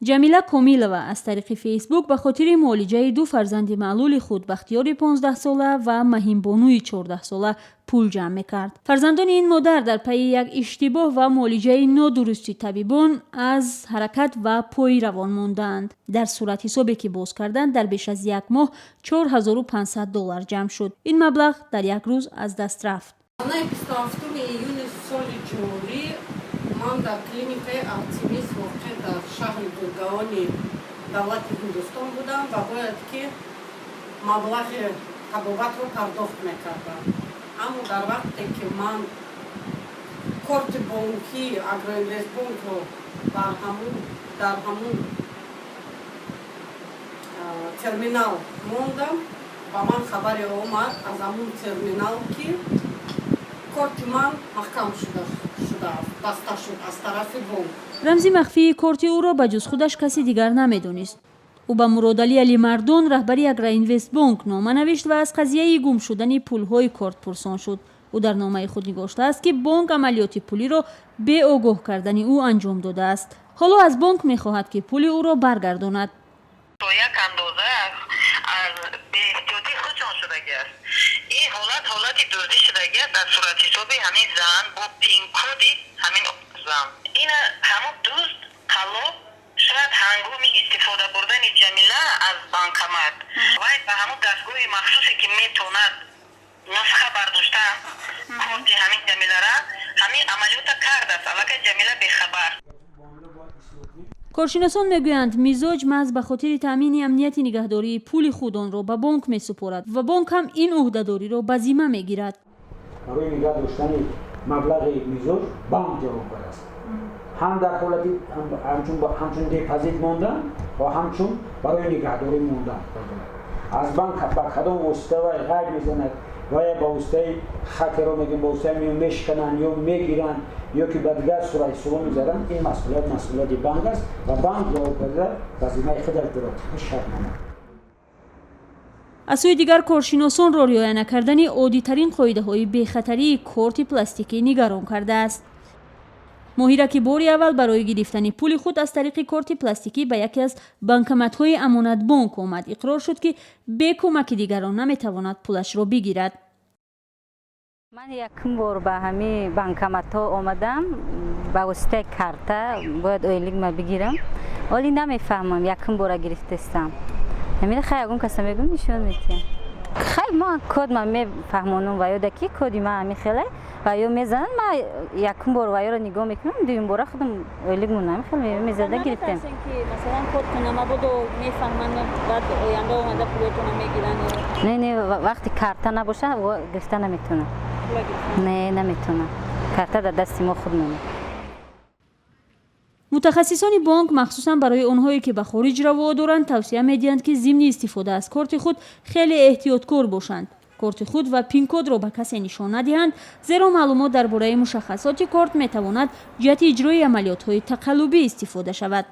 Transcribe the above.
Ҷамила Комилова аз тариқи Фейсбук ба хотири муолиҷаи ду фарзанди маълули худ, Бахтиёри 15-сола ва Маҳимбонуи 14-сола, пул ҷамъ мекард. Фарзандони ин модар дар пайи як иштибоҳ ва муолиҷаи нодурусти табибон аз ҳаракат ва поиравон мондаанд. Дар суратҳисобе, ки боз карданд, дар беш аз як моҳ 4500 доллар ҷамъ шуд. Ин маблағ дар як рӯз аз даст рафт. Санаи 27 июни соли ҷорӣ ман дар клиникаи Артемис, воқеъ дар шаҳри Гургаони давлати Ҳиндустон, будам ва бояд ки маблағи табобатро пардохт мекардам. Аммо дар вақте ки ман корти бонкии Агроинвестбонкро дар ҳамун терминал мондам, ба ман хабаре омад аз ҳамун терминал, ки корти ман маҳкам шудааст, баста шуд аз тарафи бонк. Рамзи махфии корти ӯро ба ҷуз худаш каси дигар намедонист. Ӯ ба Муродалӣ Алимардон, раҳбари Агроинвестбонк, нома навишт ва аз қазияи гум шудани пулҳои корт пурсон шуд. Ӯ дар номаи худ нигоштааст, ки бонк амалиёти пулиро бе огоҳ кардани ӯ анҷом додааст. Ҳоло аз бонк мехоҳад, ки пули ӯро баргардонад. То як андоза аз беэҳтиётии худшон шудагӣ аст. Ин ҳолат ҳолати дуздӣ шудагӣ аст аз суратҳисоби ҳамин зан бо пинкоди ҳамин зан. Ина ҳамон дузд, қаллоб, шояд ҳангоми истифода бурдани Ҷамила аз банкомат вай ба ҳамон дастгоҳи махсусе, ки метавонад нусха бардошта корти ҳамин Ҷамилара, ҳамин амалиёта кардааст, аллакай Ҷамила бехабар. Коршиносон мегӯянд, мизоҷ маҳз ба хотири таъмини амнияти нигаҳдории пули худ онро ба бонк месупорад ва бонк ҳам ин ӯҳдадориро ба зимма мегирад. Барои нигаҳ доштани маблағи мизоҷ банк ҷавобгар аст, ҳам дар ҳолати ҳамчун депозит мондан ва ҳамчун барои нигаҳдорӣ мондан. Аз банк ба кадом восита вай ғайб мезанад ва ё ба воситаи хакерро мегӯем, ба воситаи мешкананд ё мегиранд, ё ки ба дигар суратҳисобо мегузаранд, ин масъулият масъулияти банк аст ва банк ҷавобгариро ба зиммаи худаш дорад, шартнома. Аз сӯи дигар, коршиносонро риоя накардани оддитарин қоидаҳои бехатарии корти пластикӣ нигарон кардааст. Моҳира, ки бори аввал барои гирифтани пули худ аз тариқи корти пластикӣ ба яке аз банкоматҳои Амонатбонк омад, иқрор шуд, ки бе кӯмаки дигарон наметавонад пулашро бигирад. Ман якум бор ба ҳамин банкоматҳо омадам. Ба воситаи карта бояд ойлигма бигирам. Оли намефаҳмам, якум бора гирифтастам. Ҳамина хай, ягон каса мегӯм, нишон метиҳам. Хай, ма код ма мефаҳмонам ва ёда ки коди ма ҳамин хеле ва ё мезанам. Ма якум бор ва ёро нигоҳ мекунам, дуюм бора худам ойлигмон ҳамин хел мезада гирифтем. Масалан, кодтона мабодо мефаҳманд, баъд оянда омада пулотона мегиранд? Не, вақти карта набоша, гирифта наметавонам. Не, наметавонам. Карта дар дасти мо худ мемонад. Мутахассисони бонк махсусан барои онҳое, ки ба хориҷ раво доранд, тавсия медиҳанд, ки зимни истифода аз корти худ хеле эҳтиёткор бошанд, корти худ ва пинкодро ба касе нишон надиҳанд, зеро маълумот дар бораи мушаххасоти корт метавонад ҷиҳати иҷрои амалиётҳои тақаллубӣ истифода шавад.